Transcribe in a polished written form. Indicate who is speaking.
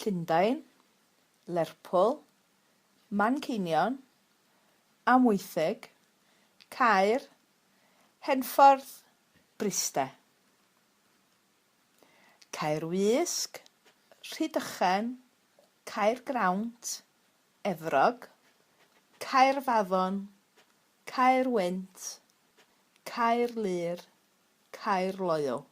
Speaker 1: Llundain, Lerpwl, Manceinion, Amwythig, Caer, Henffordd, Bryste. Caerwysg, Rhydychen, Caergrawnt, Efrog, Caerfaddon, Caerwynt, Caerlŷr, Caerloyw.